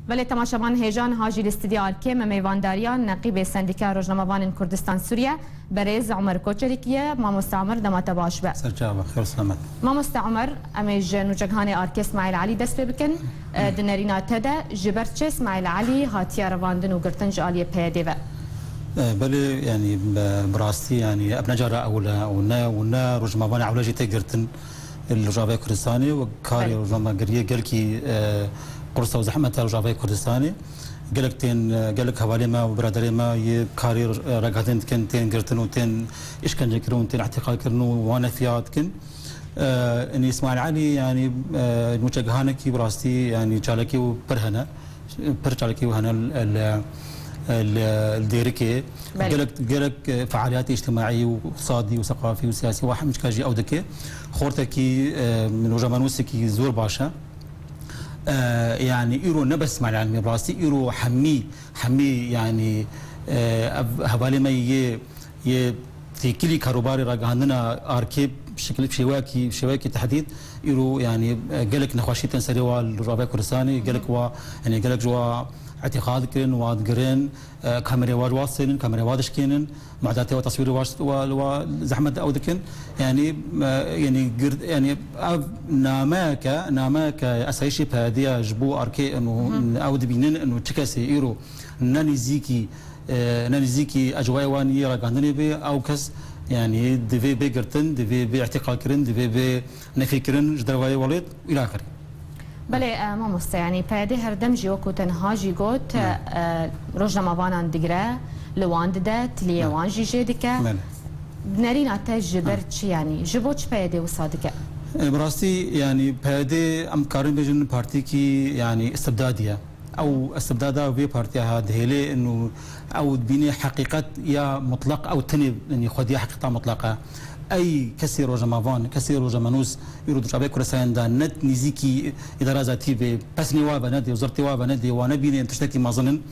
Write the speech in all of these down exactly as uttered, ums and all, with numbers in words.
Belê, temaşevan hêja, niha jî li Stûdyoya Arkê me mêvandariya Neqîbê Sendîkaya Rojnamevanên Kurdistan Sûriye, berêz Omer Koçerîkî ye. Mamoste Omer, dema te baş be. Serçava, xêr selamet. Mamoste Omer, em ê ji nûçeghanê Arkê Smaîl Elî dest pê bikin. E, di nerîna te de, ji ber çi Smaîl Elî hatiye revandin û girtin ji aliyê P Y D'ê ve? E, belê, yanî, bi, bi rastî, yanî, ev ne cara ewil e û ne, û ne rojnamevanê ewle jî tê girtin li Rojavayê Kurdistanê û karê Belê. rojnamegeriyê gelkî, e, qurs e û zehmet e li Rojavayê Kurdistanê. Gelek tên, e, gelek hevalê me û biraderê me yê karê, e, ragihandin dikin, tên girtin û tên îşkencekirin û tên îhtîqalkirin û wan nefiya dikin. E, yanî Îsmaîl Elî, yanî, e, nûçegihanekî bi rastî, yanî çalakî û pir hene. Pir çalakî û hene li, li, li Dêrikê. Belê. Gelek, gelek, e, fealiyatê îctimaî û îqtisadî û seqafî û siyasî û hemî çika jî ew dike. Xortekî, e, rojnamevanûsekî zor baş e. E, yanî îro ne bes Îsmaîl Elî, bi rastî îro hemî, hemî, yanî, e, ev hevalê me yê yê têkilî karûbarê ragihandina Arkê şekil, şêweyekî, şêweyekî tehdîd, îro, yanî, e, gelek nexweşî tên serê wa li Rojavayê Kurdistanê, gelek wa, yanî, gelek ji wa îtîqad dikirin, wa digirin, e, kamerê wa ji wa sênin, kamerê wa dişkênin, muadatê wa, teswîrê wa, wa, wa zehmet ew dikin. Yanî, e, yanî, gir-, yanî, ev nameyeke, nameyeke esayîşê P Y D'ê ye ji bo Arkê, û ew dibînin, û çi kesê îro ne nêzîkî e, ne nêzîkî ecwayê wan yê ragihandinê bê, ew kes, yanî, divê bê girtin, divê bê îhtîqalkirin, divê bê nefîkirin ji dervayê welêt û îlaxirî. Belê, e, mamoste, yanî P Y D her dem jî wekû te niha jî got, Hı. e, rojnamevanan digire, li wan dide, tiliyê Hı. wan jî jê dike. Belê. Nerîna te ji ber Hı. çi, yanî ji bo çi P Y D wisa dike? E, bi rastî, yanî P Y D em dikarin bêjin partîkî, yanî, istibdadî ye. Ew istibdada vê partiya ha dihêlê û ew dibîne heqîqet ya mutlaq, ew tenê, yanî xwediya heqîqeta mutlaq e. Ey kesê rojnamevan, kesê rojnavenûs îro di çavê Kurdistanê de ne nêzîkî îdara zatî bê, pesnê wa venedê, zirtê wa venedê, wa nebîne tiştekî mezin in.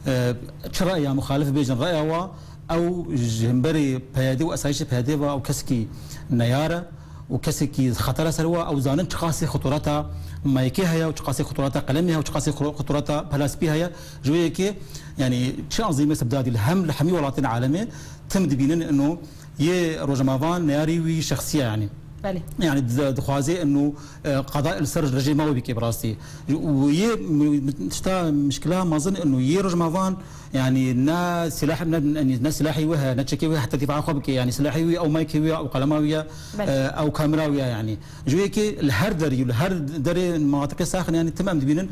E, çi reya muxalif bêjin, reya wa, ew ji hemberê P Y D û esayîşê P Y D ve ew kesekî neyar e. û kesekî xeter e ser wa, ew zanin çiqasî xutureta mayikê heye û çiqasî xutureta qelemê heye û çiqasî xu-, xutureta pelaspî heye. Ji wê yekê, yanî çi anzîmê istibdadî li hem, li hemî welatên alemê tim dibînin ino yê rojnamevan neyarî wî şexsî ye, yanî. Belê. Yanî di-, dixwaze ino, e, qada li ser rejîma wê bike bi rastî. Û yê mi-, mi-, tişta mişkila mezin ino yê rojnamevan Yanî ne silah, ne, ne, ne silahê wî heye, ne çekê wî heye heta dîfa xwe bike. Yanî silahê wî, ew maykê wî ye, ew qelema wî ye, Belê. e, ew kamera wî ye yanî. Ji wê yekê li her derî û li her derê mintaqê saxin, yanî tim em dibînin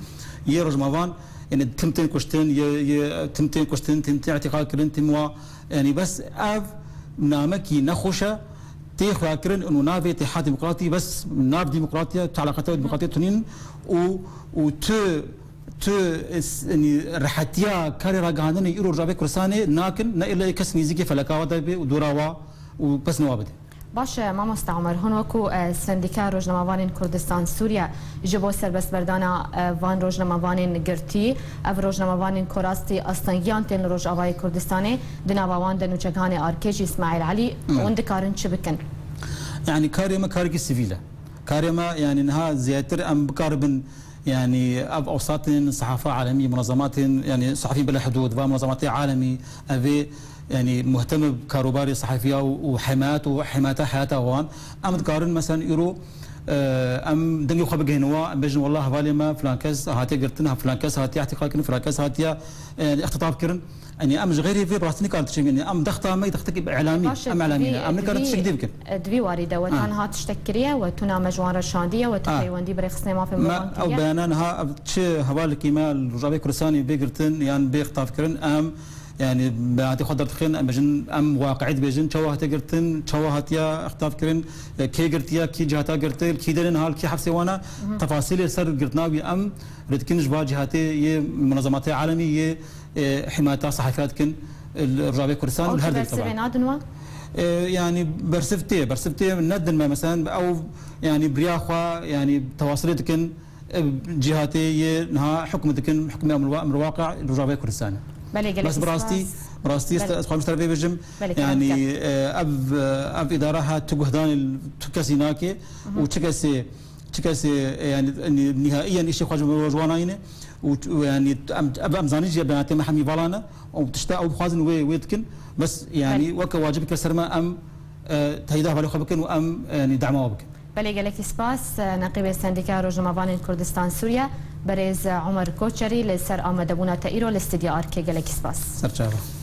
yê rojnamevan, yanî tim tên kuştin, yê, yê tim tên kuştin, tim tên îtîqal kirin, tim wa, yanî bes ev namekî nexweş e, tê xuyakirin û navê Îtîhad Demokratî bes nav demokratî ye, tu eleqeta demokratî tunîn û, û tu Tu, es, yanî, rehetiya karê ragihandinê îro Rojavê Kurdistanê nakin, ne îlla yê kes nêzîkê feleka wa de bê û dora wa û pesnê wa bide. Baş e, mamoste Omer, hûn wekû, e, Sendîkaya Rojnamevanên Kurdistan Sûriye ji bo serbestberdana, e, van rojnamevanên girtî, ev rojnamevanên ku rastî astengiyan tên li Rojavayê Kurdistanê, di nava wan de nûçegihanê Arkê jî Îsmaîl Elî, Hmm. hûn dikarin çi bikin? Yanî karê me karekî sivîl e. Karê me, yanî niha zêdetir em bikaribin Yanî ev awsatên sehafa alemî, munezematên, yanî sehafî bila hudûd, va munezematê alemî, ev ê, yanî muhtem bi karûbarê sehafiya û, û himayet û himayeta heyata wan. Em dikarin, meselen, îro, e, em dengê xwe bigihînin wa, em bêjin, wallah, hevalê me filan kes hatiye girtin, ha filan kes hatiye îhtîqal kirin, filan kes hatiye, e, îxtitaf kirin. Yanî em ji xeyrê vê bi rastî nikarin tiştek bikin. Yanî em dexta me dextekî îlamî, Baş e, em îlamî ne. Em nikarin tiştek dê bikin. Di vî warî de we Ha. tenha tiştek kiriye, we tûna me ji wan re şandiye, we tu Ha. peywendî bi rêxistinê mafê Me mirovan ew kiriye. beyana niha ev çi hevalekî me li Rojavê Kurdistanê bê girtin yan bê îxtitaf kirin, em yanî beyanatê xwe derdixin, em bêjin, em waqiî dibêjin, çawa hatiye girtin, çawa hatiye îxtitaf kirin, e, kê girtiye, kî cihata girtin, kî derê niha li kî hepsê wan e, Mhm. tefasîlê ser girtina wî em rê dikin ji va cihatê yê munezematê alemî yê e, himayeta sehafiya dikin, e, li Rojavê Kurdistan û Ew li her çi derê bersivê taban. nadin we? E, yanî bersiv tê, bersiv tê nedin me, meselen, ew, yanî biriya xwe, yanî tewasilê dikin, e, cihatê yê niha hukm dikin, hukmê emr wa-, emr waqi li Rojavê Kurdistan. Belê, gelek Bes bi rastî, spas. bi rastî, Belê. ez xwarim ji te re vê bêjim, Belê, yanî, kerem bike. e, ev, ev îdara ha tu guhdanê tu kesî nake Mhm. û çi kesê Çi kesê, e, yanî, nî-, nîhaiyen îşê xwe ji wan nayîne. û, û, yanî, em, ev em zanîn jî beyanatê me hemî vala ne, û tişta ew bixwazin wê, wê dikin, bes, yanî, Belê. weke wacibeke ser me em, e, teyda hevalê xwe bikin û em, e, yanî, dema bikin. Belê, gelekî spas, e, Neqîbê Sendîkaya Rojnamevanên Kurdistan Sûriye, berêz, e, Omer Koçerî li ser amadebûna te îro li Stûdyo Arkê. Gelekî spas. Ser çava.